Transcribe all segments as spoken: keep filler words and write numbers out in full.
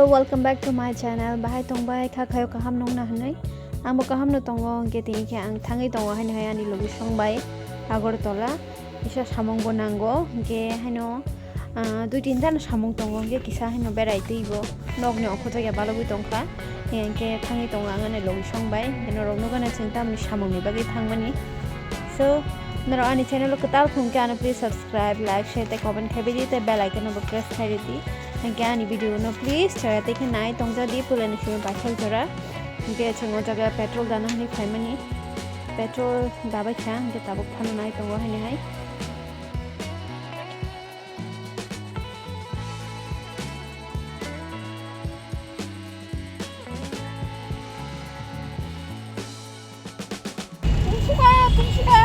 Welcome back to my channel. Bahai tong bai kha khayo kaham nung na hwnwi. Ang bo kaham no tongo, hwnkhe tini khe ang thangwi tongo haino hai ani logi song bai Agartala. Kisa samung bo nango, hwnkhe haino, ah, dui tin ta no samung tongo, hwnkhe kisa haino berai twi bo nok ni okho jaga balogwi tong kha. Hwnkhe thangwi tongo ang ani logi song bai. Hwnkhe norok nukha na chwng tamni samung ni bagwi thangmani. So, norok ani channel o kwtal phung khe ano please subscribe, like, share tei comment khai bai di tei bell icon no bo press khai rw di. Hwnkhe ani video no please chaya tei khe nai tong ja di, pulani simi paithak jora. Hwnkhe chwng o jaga petrol dana hwnwi phaimani. Petrol dabai kha, hwnkhe tabuk phano nai tongo haino hai. Tungsuka, tungsuka.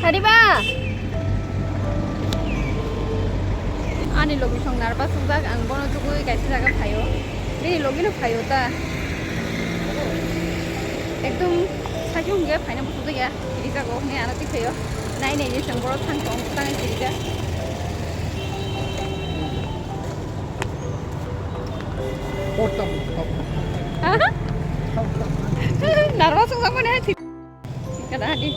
Hariba! Ani logi song narba sungjak, ang bono tugui kaisa jaga phaio. Bini logi no phaio ta. Ekdom sakhe hwnkhe phaina muchungjakya. Kirijago hwnwi ano tikhaio. Nai nai ni chwng borok thang tong tang kirijak. Narwa sung sung mane hai. Kada di.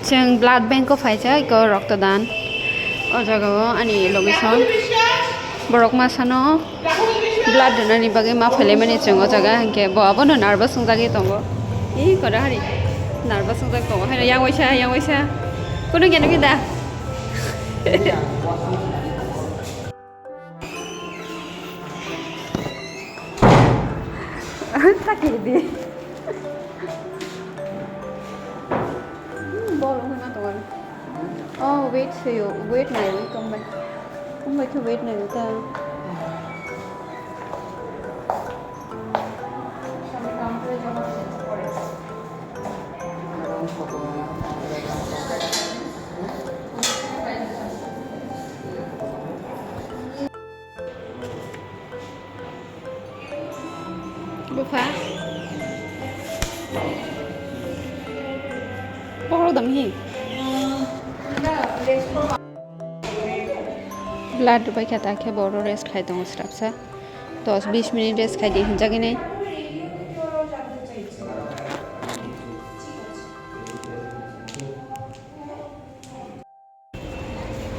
Chwng blood bank o phaijak, eko rokto dan. O jaga o ani logi song. Borok masa no blood donani bagwi ma phailai mani chwng o jaga, hinkhe bo abono nervous wngjagwi tongo. Ih, koda hari nervous wngjak tongo. Haino yang waisa, yang waisa. Kunu khe nukhe da? Thakli di. Hmm, bol wngwi ma tongo. Oh, wait se yo, wait nai wi tong bai. Tong bai khe wait nai wi ta. Bupha. Borok dam hi. Blood rwbai kha ta khe borok rest khai tongo swrapsa. Dos bis minute rest khai di hinjagwi nai.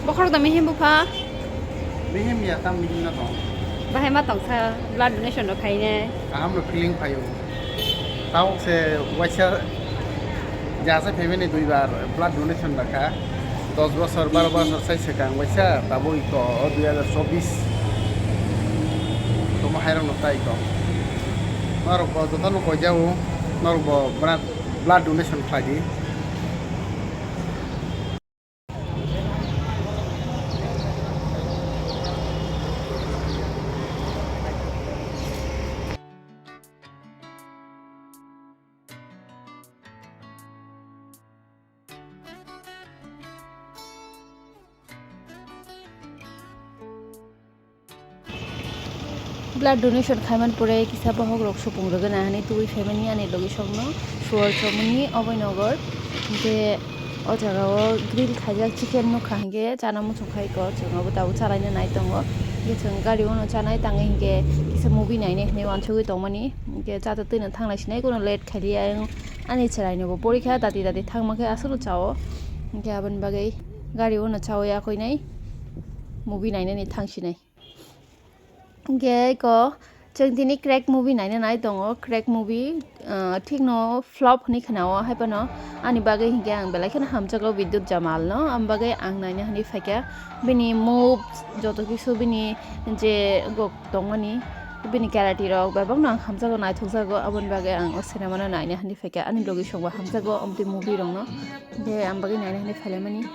Bokhorok da mihim bupha? Mihim ya, tam mihim na tong. Bahai ma tongsa blood donation rok khainai. Kaham no feeling phaio. Tao se waisa jasa family dui bar blood donation rakha. Dos bosor, baro bosor sai swkang waisa, tabo iko o dui hajar chobbish. Tomo hairok no tai tong. Norok bo jotono koijao, norok bo blood, blood donation khlai di. Blood donation khaiman pore kisa bohok rok supung rwgwna hinwi tubui phaimani ani logisokno suwar chomoni Abhainagar. Hinkhe o jagao grill khaijak chicken nukha hinkhe chana muchung khai kok chwng obo tabuk chalaina nai tongo. Hinkhe chwng gari uano chanai tangwi hinkhe kisa movie nainai hinwi uansugwi tongmani. Hinkhe chacha twino thanglai sinai, kuno late khailiya. Ayang ani chwraino bo porikha, dati dati thangma khe aswkno chao. Hinkhe aboni bagwi gari uano chaui akoinai movie nainani thangsinai. Hinkhe eko Chwng tini Crack movie naina nai tongo. Crack movie, ah, thikno flop hwnwi khwnao, hai phano ani bagwi hinkhe ang belai kheno hamjago Vidyut Jamalno, am bagwi ang naina hwnwi phaikha. Bini moves, joto kisu bini je gok tongmani, bini karate rok bebakno ang hamjago, naithokjago, aboni bagwi ang o cinema no naina hwnwi phaikha. Ani logi songbo hamjago, amtwi movie rokno, je am bagwi naina hwnwi phailaimani.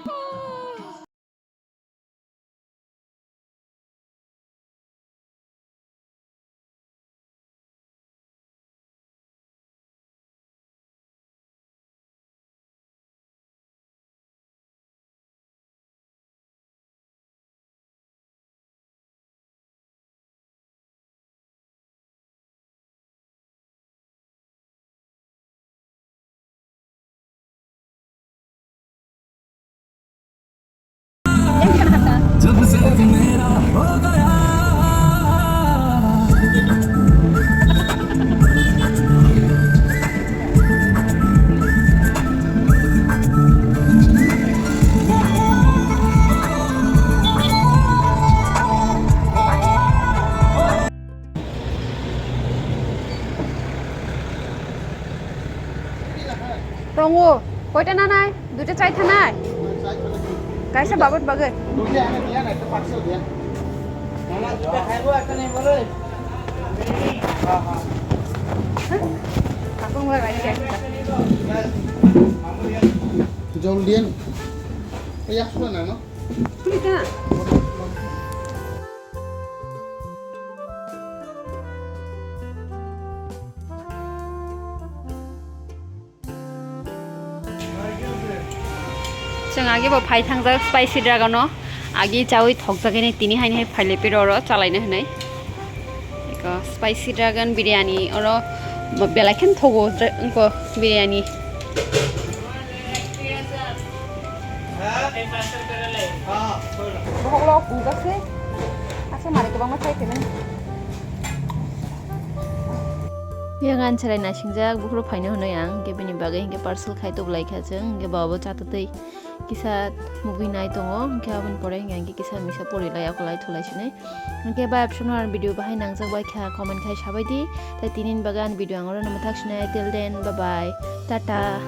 Tongo, koita nanai? Duita chai thanai? Kaisa babot bagwi. Kakung bai bai khe. Jol diyan. Yak sula nang no? Suli ta. Chwng agi bo phai thangjak Spicy Dragon o. Agi chawi thokjagani tini haini hai phaile piro oro chalaina hinwi. Eko Spicy Dragon biryani oro belai khen thogo, wngkha biryani. Bohok lo kungjak se. Asa mari kwbangma chai khe nang. Yang an chwrai naisingjak buphuru phaino hwnwi ang, hwnkhe bini bagwi hwnkhe parcel khai tubulai kha chwng, hwnkhe baba bo chatwtwi kisa movie nai tongo, hwnkhe aboni pore hwnkhe ang kisa misa pori lai, akolai thulai sinai. Hwnkhe bai absano ang video bahai nangjak bai kha, comment khai sabai di. Tai tini ni bagwi ang video ang oro no mwthak sinai, till then, bye bye, tata.